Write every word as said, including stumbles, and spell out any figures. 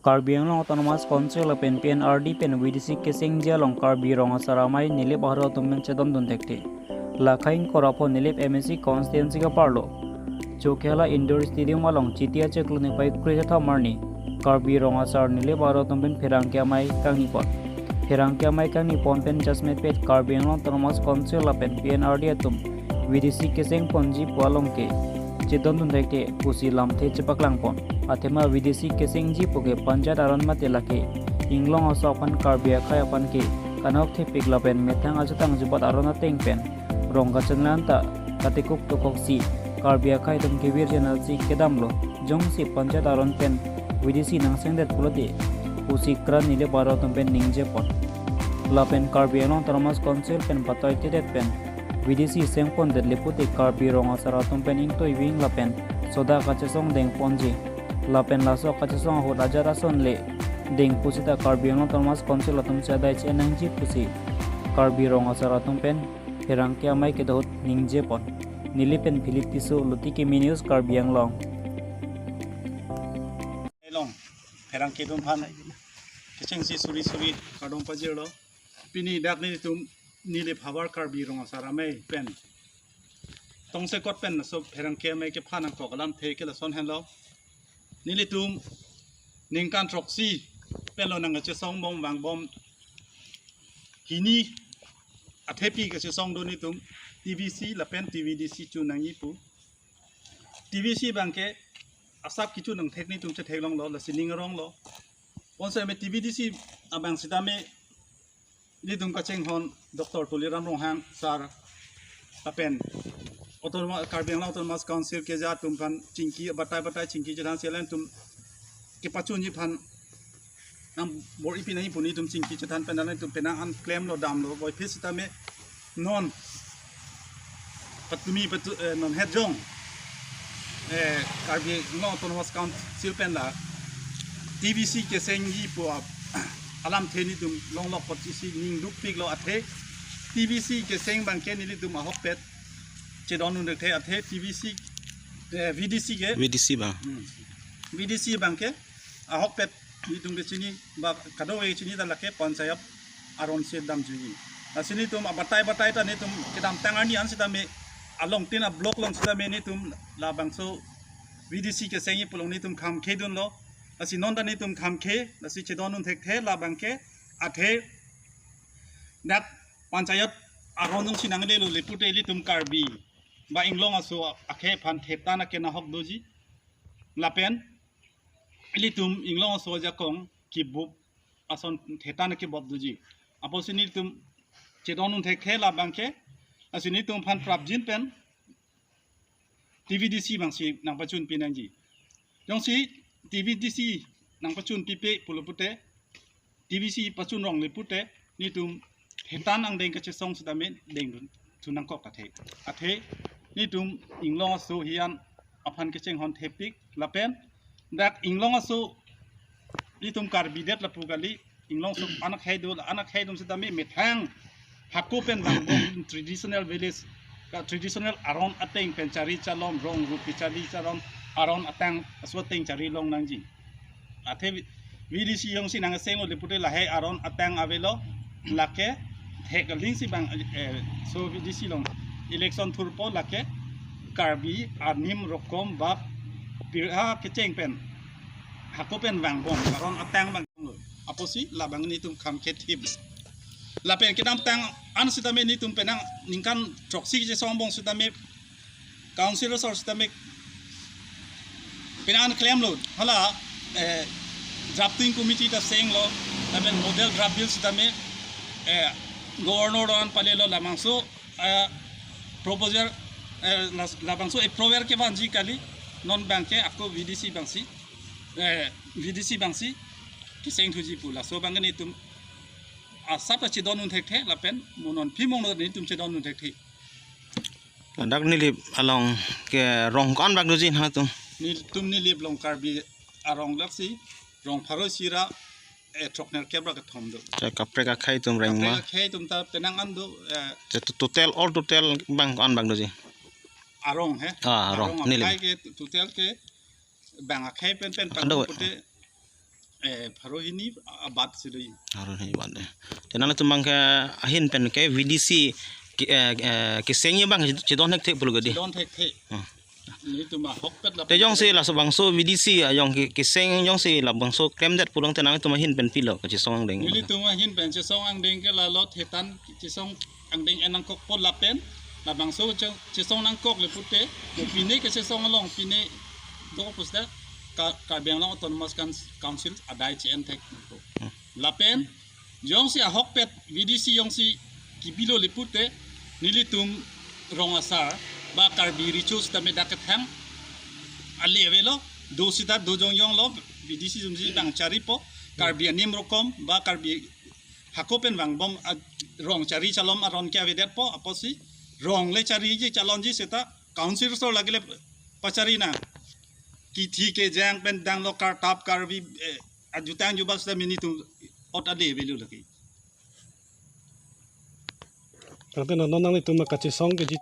Karbi Anglong Autonomous Council lapen P N R D pen V D C kesengji along Karbi Rong Asar Amei Nilip ahut atum pen chedondun thekthe. Lakhai ingkoi ra pho Nilip M A C constituency kaparlo Chokihola Indoor Stadium along Chiti achiklo niphai kre kethom arni Karbi Rong Asar Nilip ahut atum pen pherangke amei kangni pon. Pherangke amei kangni pon pen jasemet pet Karbi Anglong Autonomous Council lapen P N R D atum V D C keseng ponji pu along ke chedondun thekthe pusi lamthe chepaklang pon. Athema V D C kesengji pu ke panchayat aron mate lake Inglong aso aphan Karbi akhei aphan ke kanok thepik lapen methang ajutang jubat aron ateng pen rong kachenlan ta katekuk tokoksi Karbi akhei atum kevir channel si kedamlo, jongsi panchayat aron pen V D C nangsengdet pulote pusi kran Nilip ahut atum pen ningje pon. Lapen Karbi Anglong Autonomous Council pen batai tedet pen V D C seng pondet le pute Karbi Rong Asar atum pen ingtoi ving lapen soda kachesong deng ponji. Lapen laso kachesong ahut ajat ason le deng pusita Karbi Anglong Autonomous Council atum si adai che nangji pusi Karbi Rong Asar atum pen pherangke amei kedo ahut ningje pon. Nilip pen Philip Tisso, Luti Kimi News, Karbi Anglong. Elong, pherangke atum aphan kechengsi suri suri kardom pajirlo. Pini dak nelitum Nilip havar Karbi Rong Asar Amei pen tongsekot pen laso pherangke amei kephan nangkok alamthe ke lason henlo. Nelitum ningkan throksi penlo nangkachesong bom vangbom, hini athepi kachesong do nelitum T V C lapen T V D C chu nangji pu. T V C abangke asap kecho nangthek nelitum chetheklonglo, lasi ning aronglo. Bonsitame T V D C abang sitame nelitum kachinghon Doctor Tuliram Ronghang sir lapen Autonomous, Karbi Anglong Autonomous Council keja atum aphan chingki batai batai chingki chethan si alanglitum kepachunji aphan nang bor-i pinangji pu nelitum chingki chethan pen alanglitum penang an klemlo damlo, puvoiphit sitame non patumi patu, eh, non het jong, eh, Karbi Anglong Autonomous Council pen la T V C kesengji pu ap-, alamthe nelitum longlok apotsi ning dukpiklo, athe T V C keseng abangke nelitum ahokpet chedondun thekthe, athe T V C, eh, V D C ke V D C abang. Hmm. V D C abangke ahokpet nelitum kechini ba kadokave chini ta lake panchayat aron si damjuji. Lasi nelitum abatai batai ta nelitum kedamtang arni an sitame along tin a block along sitame nelitum labangso V D C kesengji pu along nelitum khamkhedunlo. Lasi non ta nelitum khamkhe, lasi chedondun thekthe labangke, athe dak panchayat aron jongsi nanglelo le pute ilitum Karbi ba Inglong aso akhei aphan thetan akenahok doji. Lapen ilitum Inglong aso ajakong kibup ason thetan akebop doji. Apotsi nelitum chedondun thekthe labangke, lasi nelitum aphan prapjin pen T V D C abangsi nangpachun pinangji. Jongsi T V D C nangpachun pipe pulo pute, T V C pachun rong le pute, nelitum thetan angdeng kachesong sitame dengdun thu nangkok athe. Athe nelitum Inglong aso hiyan aphan kechinghon thepik lapen dak Inglong aso nelitum Karbi det lapu kali, Inglong aso anak hai do, anak hai dum sitame methang hako pen vangbom traditional village, ka traditional aron ateng pen chari chalom, rong rupi chari chalom, aron atang aso ateng chari long nangji. Athe V D C jongsi nangsenglo le pute lahai aron atang avelo, lake thek aling si bang, eh, so V D C along election thurpo lake Karbi anim rokom bap pirha kecheng pen hako pen vangbom, aron atang vangbomlo. Apotsi labang nelitum khamkhe thip. Lapen kedamtang an sitame nelitum penang ningkan throksi kechesong bom sitame councillor sir sitame penang an klemlo. Hala, eh, drafting committee ta senglo, lapen model draft bill sitame, eh, governor doan palelo, labangso, eh, proposal, eh, las-, labangso approval kevanji kali, non abangke ako V D C abangsi, eh, V D C abangsi keseng thuji pu, laso abang nelitum asap ta chedondun thekthe lapen mo non phi mo non nelitum chedondun thekthe. Ladak Nilip along ke rong ko-an bak doji nangtum? Nelitum Nilip along Karbi arong laksi rong pharo isi ra, eh, throknerkep ra kethom do. Kaprek akhei atum rengma. Kaprek akhei atum ta penang an do, eh, to-, total, all total bang ko-an bak doji? Arong he? Ah, arong. Arong Nilip akhei ke total ke bang akhei pen pen Kado. Pute Eh, pharo hini abat si do. Harun hi bande. Te nanglitum abang ke ahin pen ke V D C ke, eh, eh, keseng abang chedon thekthe pulo ke dei. Don thekthe. Hmm. Nelitum ahokpet la. Te jongsi laso bangso V D C ajong ke, keseng jongsi labangso klemdet pulo te nanglitum ahin pen pilo kachesong angdeng. Nelitum ahin pen chesong angdeng ke lalo thetan chesong angdeng en nangkokpo lapen labangso che-, chesong nangkokle pute, mo pine kachesong along pine do pusda Ka-, Karbi Anglong Autonomous Coun-, Council adai che-en thek. Lapen jongsi ahokpet V D C jongsi kibilo le pute nelitum rong asar ba Karbi Recho sitame dak kethang ale avelo, do sita do jongjong lo, V D C jongsi bang charipo, Karbi anim rokom ba Karbi hako pen vangbom a-, rong chari chalom aron ke avedetpo, apotsi rong le chariji chalonji seta Council asor lake le pachari nang. Kithi kejang pen danglo kartap karvi, eh, ajutang jubas da mini tu ot ade avelo lake. Tangte non nanglitum kachesong keji